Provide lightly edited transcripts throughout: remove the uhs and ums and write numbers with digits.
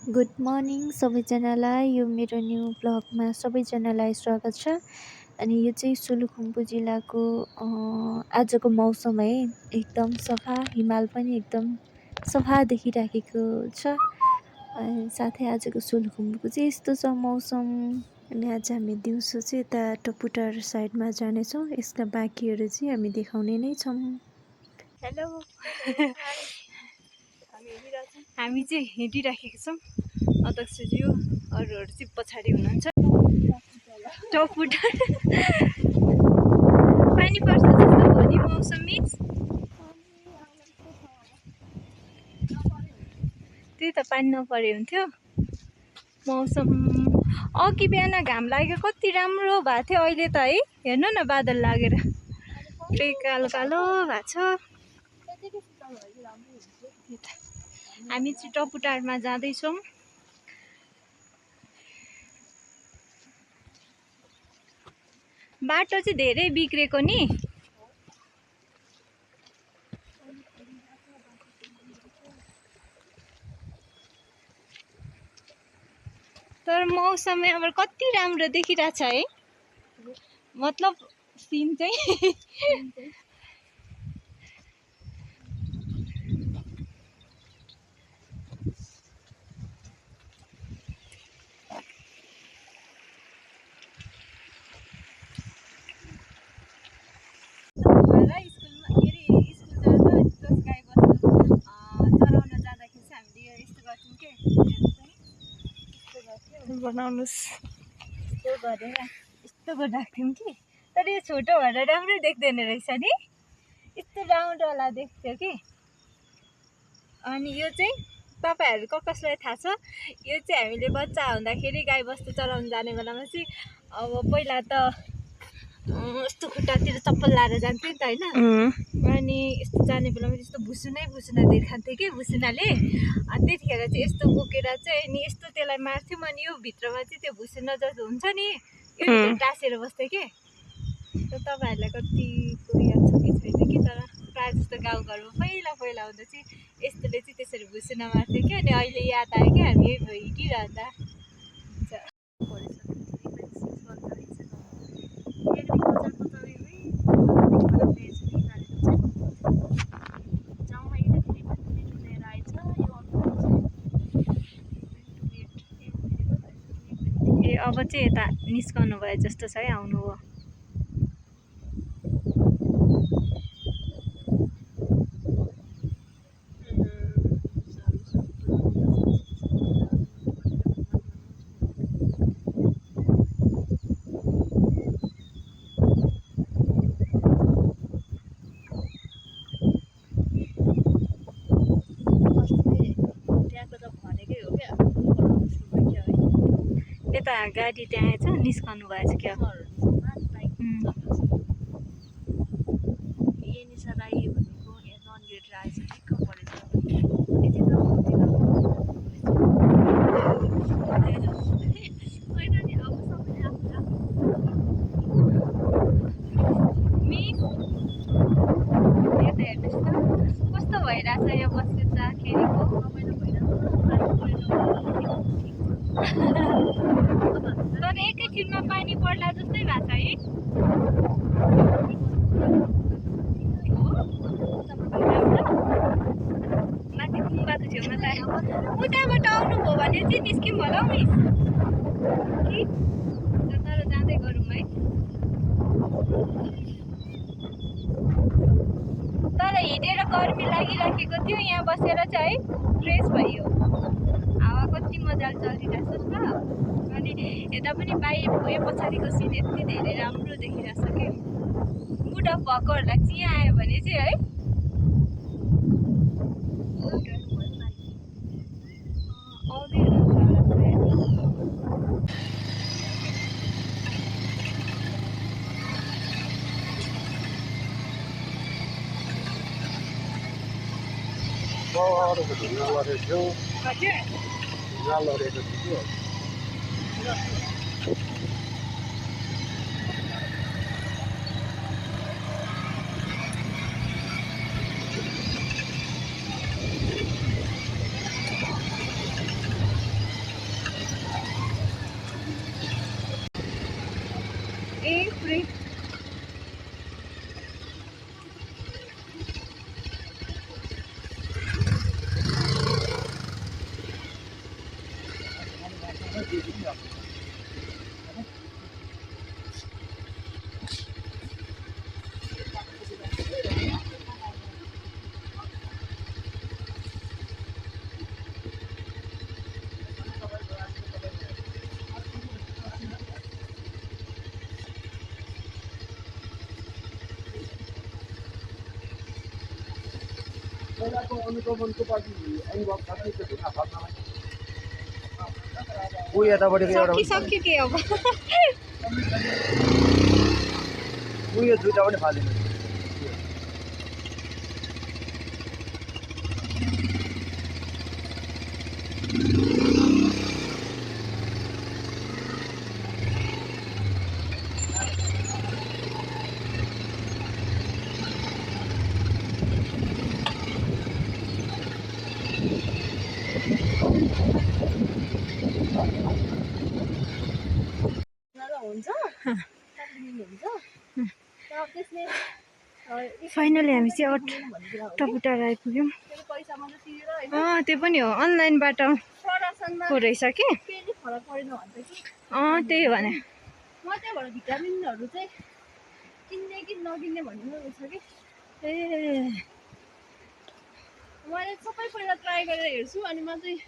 Good morning सबैजनालाई। यो मेरो न्यू ब्लगमा सबैजनालाई स्वागत छ। अनि यो चाहिँ सोलुखुम्बु जिल्लाको आजको मौसम है। एकदम सफा, हिमाल पनि एकदम सफा देखिराखेको छ। साथै आजको सोलुखुम्बुको चाहिँ यस्तो छ मौसम। अनि आज हामी दिउँसो चाहिँ यता टपुटार साइडमा जानेछौँ। यसका बाँकीहरू चाहिँ हामी देखाउने नै छौँ। हेलो हामी चाहिँ हिँडिराखेका छौँ। अध्यक्षज्यू अरूहरू चाहिँ पछाडि हुनुहुन्छ। टपुटार पानी पर्छ जस्तो भयो नि मौसम मिस। त्यही त पानी नपरे हुन्थ्यो। मौसम अघि बिहान घाम लागेको कति राम्रो भएको थियो। अहिले त है हेर्नु न बादल लागेर पुरै कालो कालो भएको छ। हामी चाहिँ टपुटारमा जाँदैछौँ। बाटो चाहिँ धेरै बिग्रेको नि। तर मौसम अब कति राम्रो देखिरहेछ है। मतलब सिन चाहिँ बनाउनुस् यस्तो गरेर यस्तो गरिराख्थ्यौँ कि। तर यो छोटो भएर राम्रै देख्दैन रहेछ नि। यस्तो राउन्डवाला देख्थ्यो कि। अनि यो चाहिँ तपाईँहरू कसलाई थाहा छ। यो चाहिँ हामीले बच्चा हुँदाखेरि गाईबस्तु चराउनु जाने बेलामा चाहिँ अब पहिला त यस्तो खुट्टातिर चप्पल लाएर जान्थ्यो नि त होइन। अनि यस्तो जाने बेलामा यस्तो भुसुना देखान्थ्यो कि भुसुनाले। अनि त्यतिखेर चाहिँ यस्तो बोकेर चाहिँ अनि यस्तो त्यसलाई मार्थ्यौँ। अनि यो भित्रमा चाहिँ त्यो भुसुना जस्तो हुन्छ नि यो भित्र टाँसेर बस्थ्यो कि। तपाईँहरूलाई कतिको याद छ कि छैन कि। तर प्रायः जस्तो गाउँघरमा पहिला हुँदा चाहिँ यस्तोले चाहिँ त्यसरी भुसुना मार्थ्यो कि। अनि अहिले याद आयो कि हामी यही हिँडिरहँदा अब चाहिँ यता निस्कनु भयो जस्तो छ है। आउनु हो यता गाडी त्यहाँ छ निस्कनु भएछ क्या। कस्तो भइरहेछ यो बस्दाखेरिको। तर एकैछिनमा पानी पर्ला जस्तै भएको छ है। माथि गुम्बाको छेउमा त उताबाट आउनुभयो भने चाहिँ निस्क्यौँ होला हौ मिस कि। तर जाँदै गरौँ है। तर हिँडेर गर्मी लागिराखेको थियो। यहाँ बसेर चाहिँ है फ्रेस भयो। हावा कति मजाले चलिरहेछ नि त। अनि यता पनि बाहिर यो पछाडिको सिन यति धेरै राम्रो देखिरहेछ कि। मुड अफ भएकोहरूलाई चाहिँ यहाँ आयो भने चाहिँ है आउँदै हुनुहुन्छ होला सायद। पहिलाको अनुगमनको लागि अनुभव छ कि त्यो थाहा पाउन ऊ यतापट्टिको एउटा सक्यो के अब ऊ यो दुईटा पनि फाल्दैन हुन्छ फाइनली हामी चाहिँ टपुटार आइपुग्यौँ। त्यो पनि हो अनलाइनबाट को रहेछ कि त्यही भने म त्यहाँबाट भिटामिनहरू चाहिँ किन्ने कि नकिन्ने भन्ने रहेछ कि मैले सबै पहिला ट्राई गरेर हेर्छु अनि म चाहिँ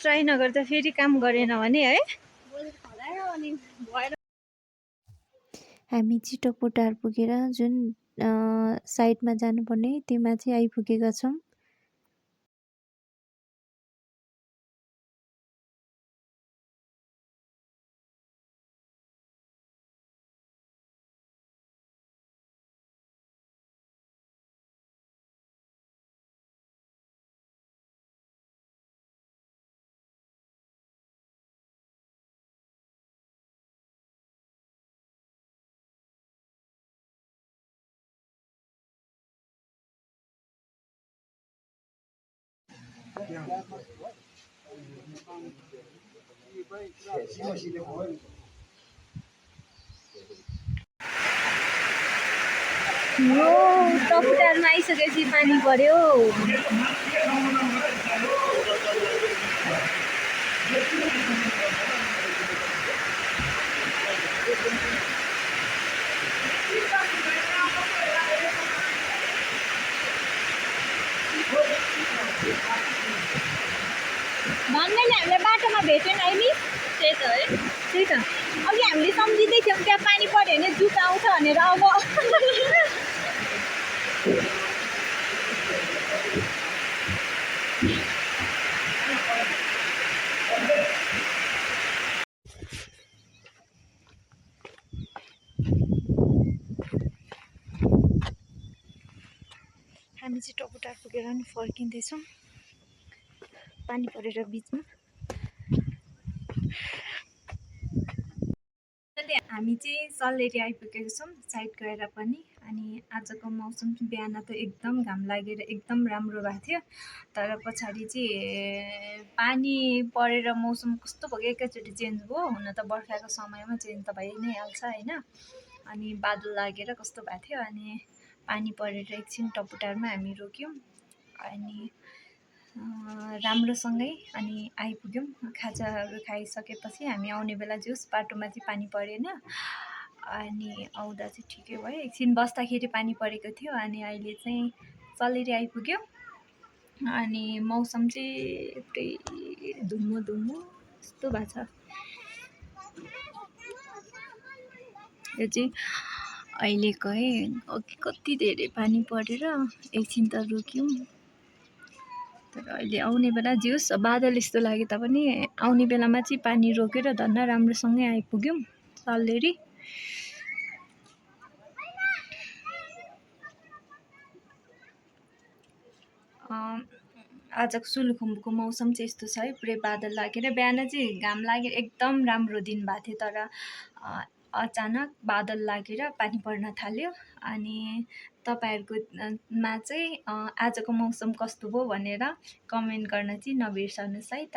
ट्राई नगर्दा फेरि काम गरेन भने है। हामी चाहिँ टपुटार पुगेर जुन साइडमा जानुपर्ने त्योमा चाहिँ आइपुगेका छौँ। टपुटारमा आइसकेपछि पानी पर्यो। भन्दै नि हामीलाई बाटोमा भेट्यो नि नि त्यही त है त्यही त अघि हामीले सम्झिँदै थियौँ त्यहाँ पानी पर्यो भने जुत्ता आउँछ भनेर अब हामी चाहिँ टपुटार पुगेर नि फर्किँदैछौँ पानी परेर बिचमा। हामी चाहिँ सल्लेरी आइपुगेको छौँ साइड गएर पनि। अनि आजको मौसम बिहान त एकदम घाम लागेर एकदम राम्रो भएको थियो, तर पछाडि चाहिँ पानी परेर मौसम कस्तो भयो एकैचोटि चेन्ज भयो। हुन त बर्खाको समयमा चेन्ज त भइ नै हाल्छ होइन। अनि बादल लागेर कस्तो भएको थियो अनि पानी परेर एकछिन टपुटारमा हामी रोक्यौँ अनि राम्रोसँगै अनि आइपुग्यौँ। खाजाहरू खाइसकेपछि हामी आउने बेला जोस् बाटोमा चाहिँ पानी परेन अनि आउँदा चाहिँ ठिकै भयो। एकछिन बस्दाखेरि पानी परेको थियो अनि अहिले चाहिँ सल्लेरी आइपुग्यो अनि मौसम चाहिँ एउटै धुम्म यस्तो भएको छ। यो चाहिँ अहिलेको है अघि कति धेरै पानी परेर एकछिन त रोक्यौँ, तर अहिले आउने बेला जियोस् बादल यस्तो लागे तापनि आउने बेलामा चाहिँ पानी रोकेर धन्न राम्रोसँगै आइपुग्यौँ सल्लेरी। आजको सुलुखुम्बुको मौसम चाहिँ यस्तो छ है, पुरै बादल लागेर बिहान चाहिँ घाम लागेर एकदम राम्रो दिन भएको थियो, तर अचानक बादल लागेर पानी पर्न थाल्यो। अनि तपाईँहरूकोमा चाहिँ आजको मौसम कस्तो भयो भनेर कमेन्ट गर्न चाहिँ नबिर्सनुहोस् है त।